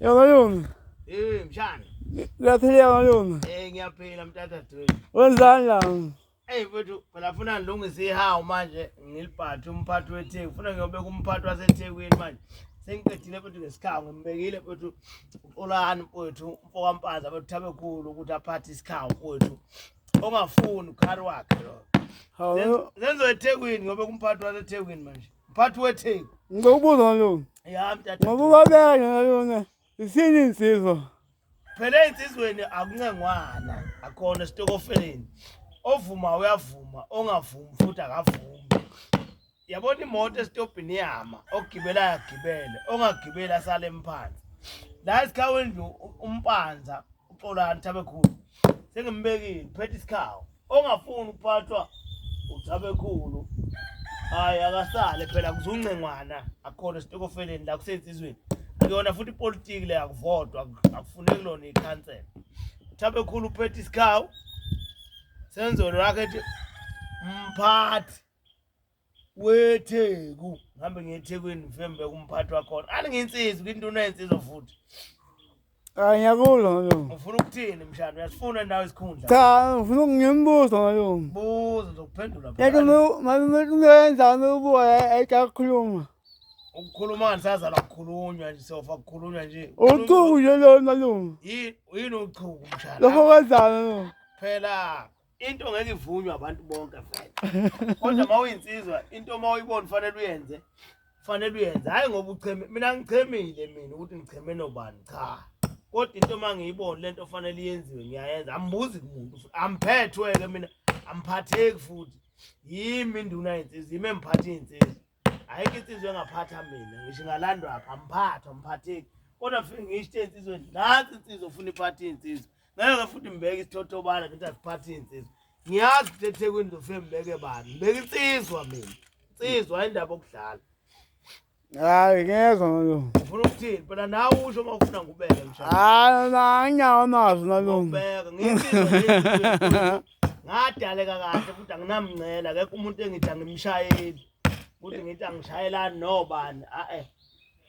Yho malume. Eh mshana. Uyaphila malume. Eh ngiyaphila mtata Dwayne. Wenzani la? Hey mfethu phela funa ngilungise ihawu manje ngilibhathe umphathi weTheku. Funa ngiyobeka umphathi waseThekwini manje. Sengiqedile mfethu ngesikhawu ngimbekile mfethu uXolani mfethu umfokaMpanza mfethu Thabekhulu ukuthi aphathe isikhawu mfethu. Ongafuni ukhari wakhe lo. Hawu. Senzo eThekwini ngoba kumphathi waseThekwini manje. Mphathi weTheku. Ngikubuza malume. Ya mtata. Ngoba ubabeka nje malume. Isini insizwa. Phela insizweni akuncengwana akhona esitokofeleni. Ovuma uyavuma, ongavumi futhi akavumi. Yabona imoto esitobhini iyama, ogibelayo agibele, ongagibeli asale emphansi. La esikhaweni nje umpanza uXolani Thabekhulu. Sengimbekile, phethe isikhawu. Ongafuni ukuphathwa uThabekhulu. Hayi akasale phela kuzuncengwana akhona esitokofeleni la kusensizweni. Akuyona futhi ipolitiki le akuvotwa akufuneki lona ikhansela. Thabekhulu uphethe isikhawu. Senzo lwakhe ethi mphathi weTheku ngihambe ngiye eThekwini ngifike ngibeke umphathi wakhona ani ngiyinsizwa kwintuna yensizwa futhi. Hayi ngiyakuzwa malume. Ufuna ukuthini mshana uyasifuna nawe isikhundla? Cha ngifuna ngimbuzo malume. Buza ngizokuphendula Yathi phela. malume kuyenzani ubuya ejakhuluma. Ukukhuluma ngisazalwa kukhulunywa nje sofa kukhulunywa nje. Uchuku nje lo malume. Yini yini uchuku mshana? Lokho kwenzani malume? Phela into ngeke ivunywe abantu bonke vele. Kodwa uma uyinsizwa into uma uyibona ufanele uyenze. Fanele uyenze hayi ngoba ucheme mina ngichemile mina ukuthi ngicheme nobani cha. Kodwa into uma ngiyibona lento fanele iyenziwe ngiyayenza ambuzi kumuntu amphethwe ke mina amphatheki futhi yimi induna yensizwa yimi emphatha insizwa ayikho insizwa engaphatha mina ngisho ingalandwa apha amphathwa amphatheki kodwa fike ngisho insizwa nansi insizwa ufuna iphathe insizwa ngeke futhi ngibeke isithothobala ngithi asiphathe insizwa ngiyazi ukuthi eThekwini ngizofike ngibeke bani ngibeke insizwa mina insizwa indaba okudlala. Hayi ngiyezwa malume. Ufuna ukuthini phela nawe usho uma ufuna ngubeke mshana. Hayi anginawo amazwi malume. Ngubeka ngiyinsizwa ngadaleka kahle futhi anginamncela akekho umuntu engithi angimshayeli ukuthi ngithi angishayelani nobani a-e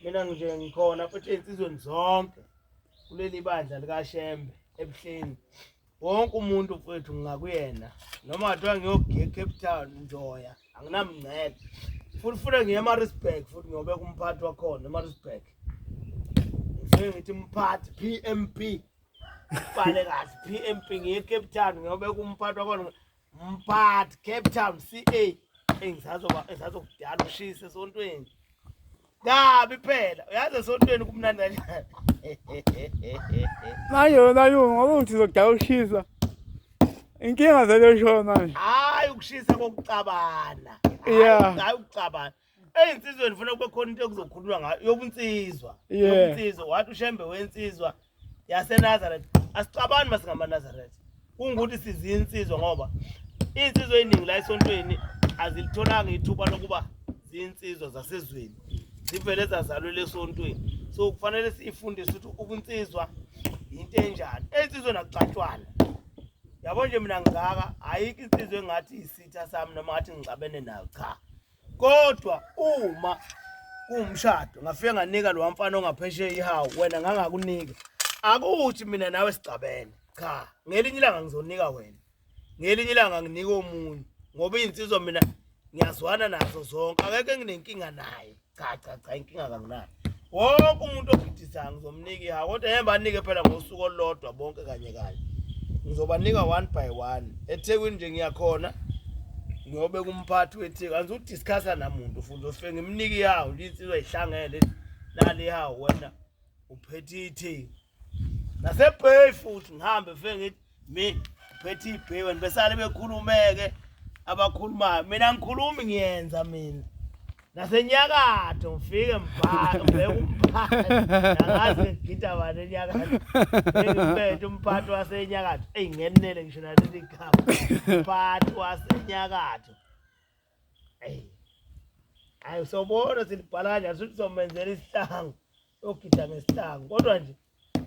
mina nje ngikhona futhi ey'nsizweni zonke kuleli bandla likaShembe eBuhleni wonke umuntu mfowethu ngingakuyena noma ngathiwa ngiyogiya eCape Town njoya anginamncele futhi funa ngiye eMaritzburg futhi ngiyobeka umphathi wakhona eMaritzburg ngifike ngithi mphathi PMP bhale kahle PMP ngiye eCape Town ngiyobeka umphathi wakhona mphathi Cape Town CA engisazoba esazokudala ushisa esontweni kabi phela uyazi esontweni kumnandi kanjani. Manje wena malume ngoba uthi uzokudala ushisa. Inkinga vele usho manje. Hayi ukushisa kokucabana. Yeah. Hayi ukucabana. Eyinsizweni funa kube khona into ekuzokhulunywa ngayo yobunsizwa. Yeah. Yobunsizwa wathi uShembe wensizwa yaseNazareth. Asicabani masingamaNazareth. Kungukuthi sizinsizwa ngoba insizwa eningi la esontweni azilitholanga ithuba lokuba zinsizwa zasezweni. Zivele zazalwela esontweni. So kufanele sifundise ukuthi ubunsizwa into enjani. Ensizweni akuxatshwana. Yabo nje mina ngingaka ayikho insizwa engathi isitha sami noma ngathi ngixabene nayo cha. Kodwa uma kuwumshado ngafike nganika lo mfana ongaphesheya ihawu wena ngangakunika. Akuthi mina nawe sixabene. Cha, ngelinye ilanga ngizonika wena. Ngelinye ilanga nginika omunye ngoba izinsizwa mina ngiyazwana nazo zonke akekho enginenkinga naye. Cha cha cha inkinga kanginayo. Wonke umuntu ogidisayo ngizomnika ihawu kodwa ngeke banike phela ngosuku olulodwa bonke kanye kanye. Ngizobanika one by one. eThekwini nje ngiyakhona ngiyobeka umphathi weTheku angizudiscussa namuntu futhi ngizofike ngimnike ihawu nje insizwa ihlangene nale hawu wena uphethe iTheku naseBay futhi ngihambe fike ngithi mi uphethe iBay wena besale bekhulumeke abakhulumayo mina ngikhulumi ngiyenza mina nasenyakatho ngifike ngibhake ngibheke umphathi angazi ngigida bani enyakatho ngibethe umphathi wasenyakatho eyi ngenele ngisho naleli gama umphathi wasenyakatho eyi hayi sobona silibhala kanjani suthi somenzela isihlangu sogida ngesihlangu kodwa nje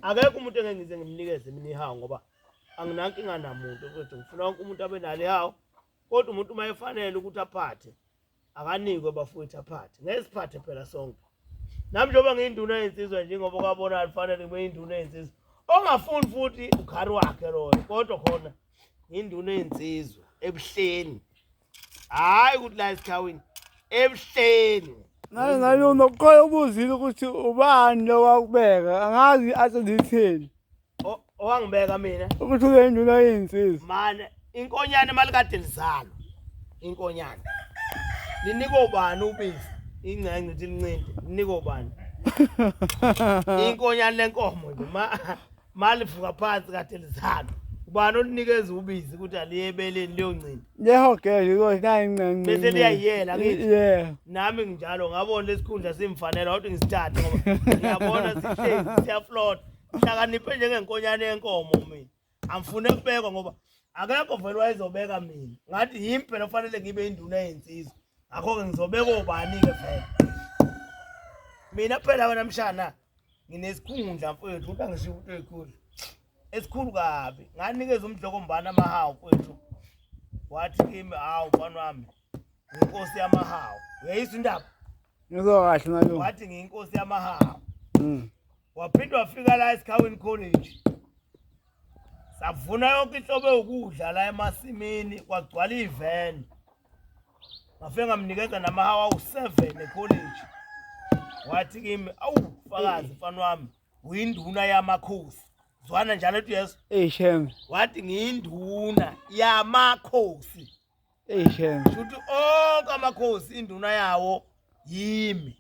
akekho umuntu engeke ngize ngimnikeze mina ihawu ngoba anginankinga namuntu mfethu ngifuna wonke umuntu abe nalo ihawu kodwa umuntu uma efanele ukuthi aphathe akanikwe bafowethu aphathe ngeke siphathe phela sonke. Nami njengoba ngiyinduna yensizwa njengoba kwabona kufanele ngibe induna yensizwa. Ongafuni futhi ukhari wakhe loyo, kodwa khona ngiyinduna yensizwa ebuhleni. Hayi ukuthi la esikhawini ebuhleni. Nalo nalo nokuqola ubuzile ukuthi ubani lo wakubeka angazi athi lithini. Owangibeka mina ukuthi ube induna yezinsizwa. Mane inkonyane malikade lizalwa. Inkonyane. Linikwa ubani ubisi? Ingcenge ukuthi lincinte. Linikwa ubani? Inkonyane lenkomo nje ma malivuka phansi kade lizalwa. Ubani olinikeza ubisi ukuthi aliye ebeleni liyoncinta? Lehogele because nayi incinci. Bese liyayiyela ngithi. Yeah. Nami nginjalo ngabona lesikhundla simfanele wathi ngisithathe ngoba ngiyabona sihlezi siyaflota. Hlakaniphe njengenkonyane yenkomo mina. Angifune kubekwa ngoba akekho vele wayezobeka mina. Ngathi yimi phela kufanele ngibe induna yensizwa. Ngakho-ke ngizobeka obani-ke vele. Mina phela wena mshana nginesikhundla mfowethu ukuthi angishiye umuntu oyikhulu. Esikhulu kabi. Nganikeza umdlokombana amahawu mfowethu. Wathi kimi hawu mfana wami nginkosi yamahawu. Uyayizwa indaba? Ngizwa kahle malume. Wathi ngiyinkosi yamahawu. Waphinde wafika la eSikhawini College. Savuna yonke inhlobo yokudla la emasimini kwagcwala iveni. Ngafike ngamnikeza namahawu awu-7 ecollege. Wathi kimi, awu fakazi mfana wami, uyinduna yamakhosi. Zwana njalo ethi Yesu. Ey shame. Wathi ngiyinduna yamakhosi. Ey shame. Shuthi onke amakhosi induna yawo yimi.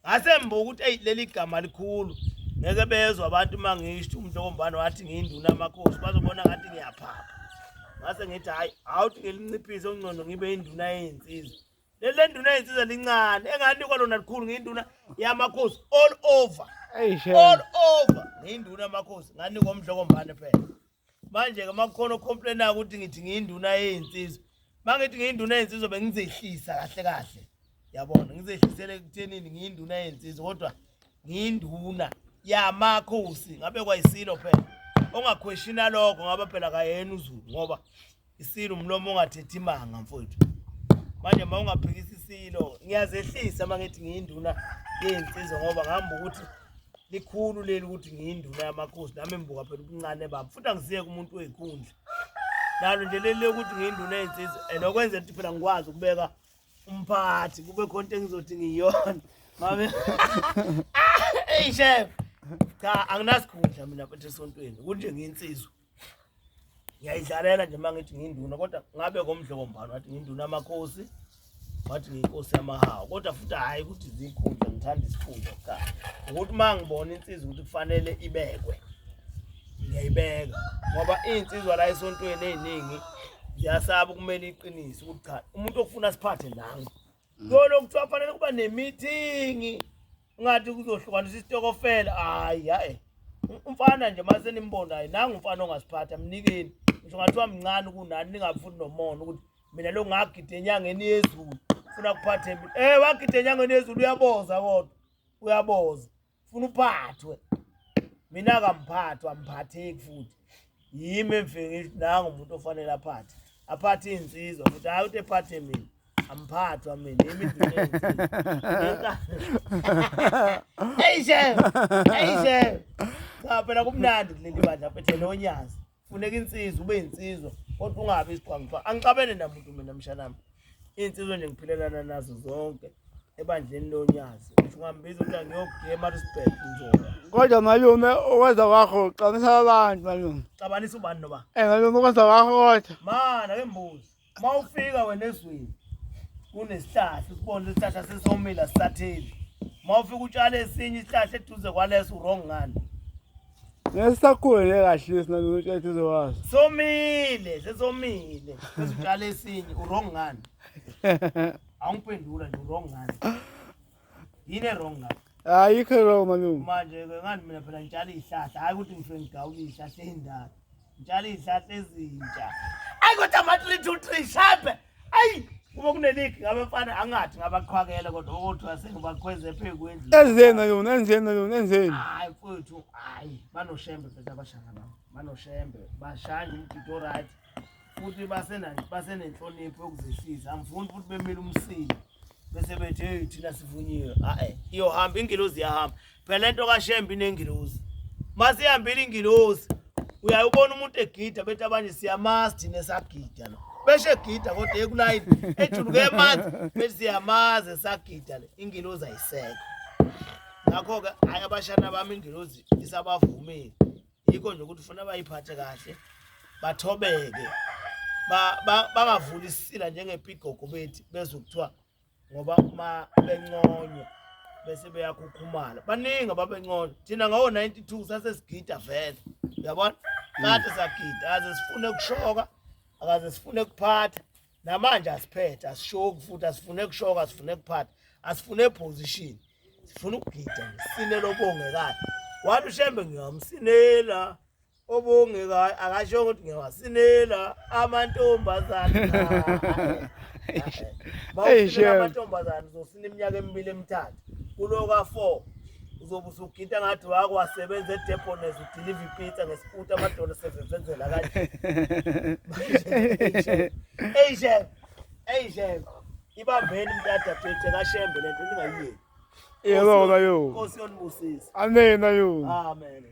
Ngase ngibuka ukuthi eyi leli gama likhulu. Ngeke bezwe abantu uma ngisho umdlokombane wathi ngiyinduna yamakhosi bazobona ngathi ngiyaphapha. Ngase ngithi hhayi awuthi ngilinciphise ongcono ngibe induna yeyinsizwa. Leli lenduna yeyinsizwa lincane enganikwa lona likhulu ngiyinduna yamakhosi all over. Ey shame. All over ngiyinduna yamakhosi nganikwa umdlokombane phela. Manje ke makukhona ocomplainayo ukuthi ngithi ngiyinduna yeyinsizwa. Mangithi ngiyinduna yeyinsizwa bengizehlisa kahle kahle. Yabona ngizehlisele ekuthenini ngiyinduna yeyinsizwa kodwa ngiyinduna yamakhosi ngabe kwayisilo phela. Ongakhweshina lokho ngabe phela kayena uZulu ngoba isilo umlomo ongathethi imanga mfowethu. Manje uma ungaphikisa isilo ngiyazehlisa uma ngithi ngiyinduna yeyinsizwa ngoba ngihamba ukuthi likhulu leli ukuthi ngiyinduna yamakhosi nami ngibuka phela ubuncane bami futhi angisiye kumuntu weyikhundla nalo nje leli lokuthi ngiyinduna yeyinsizwa and okwenzela ukuthi phela ngikwazi ukubeka umphathi kube khona into engizothi ngiyona mame. Eyi chef, cha anginasikhundla mina mfethu esontweni kunje ngiyinsizwa ngiyayidlalela nje uma ngithi ngiyinduna kodwa ngabe komdlokombane wathi ngiyinduna amakhosi wathi ngiyinkosi yamahawu kodwa futhi hhayi ukuthi ziyikhundla ngithanda isikhundla cha ukuthi uma ngibona insizwa ukuthi kufanele ibekwe ngiyayibeka ngoba iy'nsizwa la esontweni ey'ningi ziyasaba ukumele iqiniso ukuthi cha umuntu okufuna siphathe nangu kuyolo kuthiwa kufanele kuba nemithingi ungathi kuzohlukanisa isitokofela hayi hayi umfana nje mase nimbonayo nangu umfana ongasiphatha mnikeni ngisho ngathiwa mncane kunani ningabi futhi nomona ukuthi mina lo ngagida enyangeni yezulu funa kuphathe mina wagida enyangeni yezulu uyaboza kodwa uyaboza funa uphathwe mina akamphathwa amphatheki futhi yimi emfike ngisho nangu umuntu ofanele aphathe aphathe iy'nsizwa futhi hhayi ukuthi ephathe mina amphathwa mina yimi induna. Eyi shame, eyi shame. Cha phela kumnandi kuleli bandla phethe nonyazi. Funeka insizwa ube insizwa kodwa ungabi isiqhwangiqhwangi. Angixabene namuntu mina mshanami. Iy'nsizwa nje ngiphilelana nazo zonke ebandleni lonyazi. Ngisho ungambiza ukuthi angiyokugiya eMaritzburg ngizoya. Kodwa malume ukwenza kwakho uxabanisa abantu malume. Xabanisa ubani noba? Malume ukwenza kwakho kodwa. Mana ke mbuzi. Uma ufika wena ezweni kunesihlahla usibone isihlahla sesomila sisatheli. Uma ufika utshala esinye isihlahla eduze kwaleso wrong ngani? Nesisakhule kahle lesi malume utshala eduze kwaso. Somile, sesomile. Bese utshala esinye wrong ngani? Awungiphendula nje wrong ngani? Yini wrong ngani? Ayikho wrong malume. Manje ke ngani mina phela ngitshala izihlahla hayi ukuthi ngifike ngigawule izihlahla ey'ndala. Ngitshala izihlahla ezintsha. Ayi kodwa ama 3 2 3 shape. Ayi kube kuneligi ngabe mfana angathi ngabaqhwakela kodwa okuthiwa sengibakhweze phezu kwendlu. Enzeni malume, enzeni malume, enzeni? Hayi mfowethu, hayi banoshembe mfethu abashana bami. Banoshembe, bashaya umgidi oright. Futhi basenenhlonipho yokuzehlisa. Angifuni futhi bemile umsila. Bese bethi hey thina sivunyiwe. Ah iyohamba ingilozi iyahamba. Phela lento kaShembe inengilozi. Masihambile ingilozi uyaye ubona umuntu egida bethi abanye siyamazi thina esagida lo. Beshe egida kodwa ekulayini ejuluke emanzi bethi siyamazi esagida le ingilozi ayisekho. Ngakho-ke hhayi abashana bami ingilozi isabavumile. Yikho nje ukuthi ufuna bayiphathe kahle bathobeke bangavuli isisila njengepigogo bethi bezwe kuthiwa ngoba uma benconywa bese beyakhukhumala baningi ababenconywa thina ngawo-92 sasesigida vele uyabona kade sagida akaze sifune kushoka akaze sifune kuphatha namanje asiphethe asishoki futhi asifune kushoka asifune kuphatha asifune position sifuna ukugida nje sinele obongekayo wathi ushembe ngiyamsinela obongekayo akasho ukuthi ngiyawasinela amantombazane mawusinela amantombazane uzosina iminyaka emibili emithathu kuloka-four uzobe usugida ngathi wake wasebenza edebones udiliva ipizza ngesikuta amadolo sevevezela kanje eyi shembe eyi shembe ibambeni mntadadethe kashembe lento ningayiyeki Yebo yo. Nkosi yonibusisa. Amen yo. Amen.